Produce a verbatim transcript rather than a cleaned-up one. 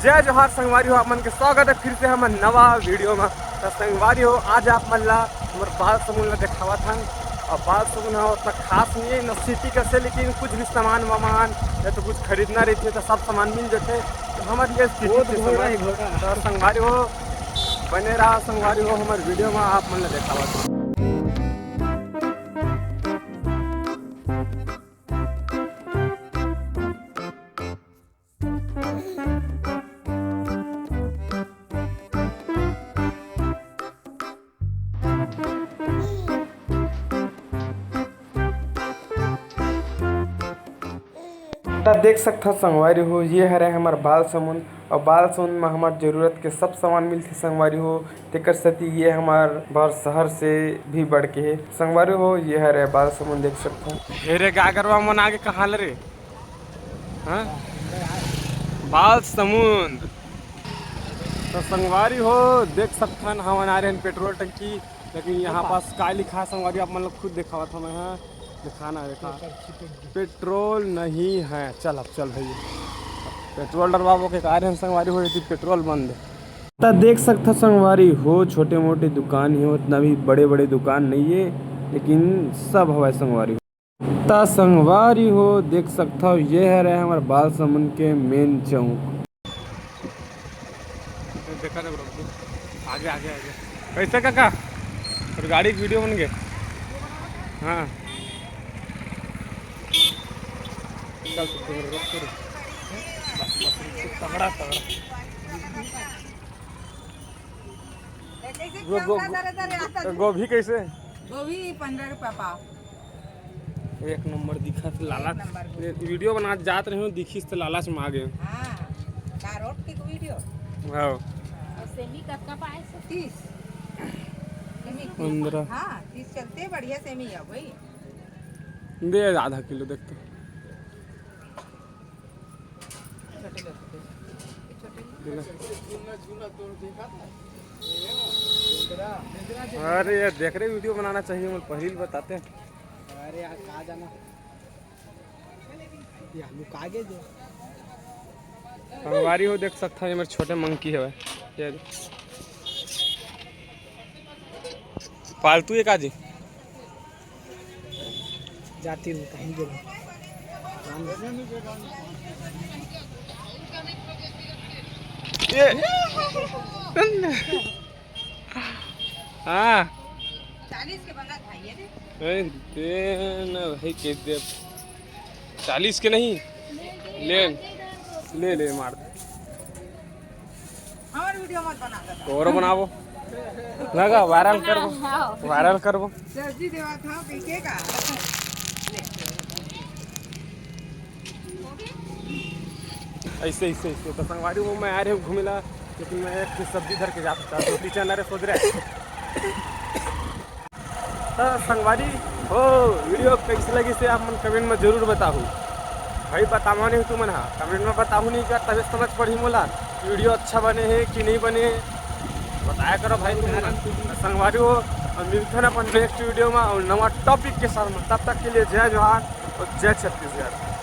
जय जोहार संगवारी हो, आप मन के स्वागत है फिर से हमर नवा वीडियो में। तो संगवारी हो, आज आप मन ला हमर बाल समून ला देखावत हन। और बाल समून ह उतना खास नहीं है, न सिटी कसे, लेकिन कुछ भी सामान वामान या तो कुछ खरीदना रहिथे तो सब सामान मिल जाथे। तो हमर ये सिटी के सामान। तो संगवारी हो, बने रहा संगवारी हो हमर वीडियो में, आप मन ला देखावत हन। त देख सकथव संगवारी हो, ये हरे हमर बाल समून। और बाल समून में हमर जरूरत के सब सामान मिलथे संगवारी हो। तेकर सेती ये हमर बर शहर से भी बढ़ के हे संगवारी हो। ये हरे बाल समून, देख सकथव। हे रे, गागरवा मन आगे कहाँ ले रे? हाँ? बाल समुंद। तो संगवारी हो, देख सकथन, हमन आ रहे हैं पेट्रोल टंकी, लेकिन यहाँ पास का लिखा है संगवारी, आप मन ला खुद देखावत हँव मैं, हाँ, दिखाना है, देखा, पेट्रोल नहीं है। चल, अब चल भैया, पेट्रोल डलवाबो के का रहे हैं संगवारी हो, यदि पेट्रोल बंद है। त देख सकथव संगवारी हो, छोटे मोटे दुकान हे, उतना भी बड़े बड़े दुकान नहीं है, लेकिन सब हवय संगवारी हो। त संगवारी हो, देख सकथव, ये हरे हमर बाल समुंद के मेन चौक। देखा था बड़ा, आगे, आगे, आगे। कैसे काका? और गाड़ी के वीडियो बन गए? हाँ। चल, चल, चल, रुक, रुक। बस, बस, रुक, तगड़ा, तगड़ा। वो गो-, गोभी कैसे? गोभी पन्द्रह रुपया पाव। एक नंबर दिखत, लालच। एक नंबर गोभी। ये वीडियो बनात जात रहे हो, दिखिस त लालच में आ गए। हाँ, carrot के वीडियो। हाँ। और सेमी कतका पाए से? तीस। सेमी तीस। पन्द्रह। हाँ, तीस चलते, बढ़िया सेमी है भाई। दे आधा किलो, देख तो। अरे यार, देख रहे, वीडियो बनाना चाहिए, मैं पहले ही बताते हैं। अरे यार, कहाँ जाना? ये आलू का आगे जो। संगवारी हो, देख सकता है, ये मेरे छोटे मंकी है भाई। ये पालतू है का जी? जाती हूँ कहीं जगह। ये। हाँ। चालीस के बना था ये रे। ए, दे ना भाई, के दे। चालीस के नहीं। ले, ले, ले, मार दे। हमार वीडियो मत बना कर। तोरो बनाबो। लगा, वायरल करबो। हाँ। वायरल करबो। सब्जी देवा था, पीके का। ऐसे, ऐसे, ऐसे। तो संगवारी हो, मैं आ रहे हूँ घूमे ला, लेकिन मैं एक ठो सब्जी धर के जा सकता हूँ। रोटी चना रे सोच रहे। तो संगवारी हो, वीडियो कैसे लगिस आप मन कमेंट में जरूर बताहू। भाई बतावा नहीं तुमन हा, कमेंट में बताहू नहीं का, तबे समझ पड़ही मोला वीडियो अच्छा बने है कि नहीं बने, बताया करो भाई तुमन। तो संगवारी हो, और मिलते हैं अपन नेक्स्ट वीडियो में और नवा टॉपिक के साथ में। तब तक के लिए जय जोहार और जय छत्तीसगढ़।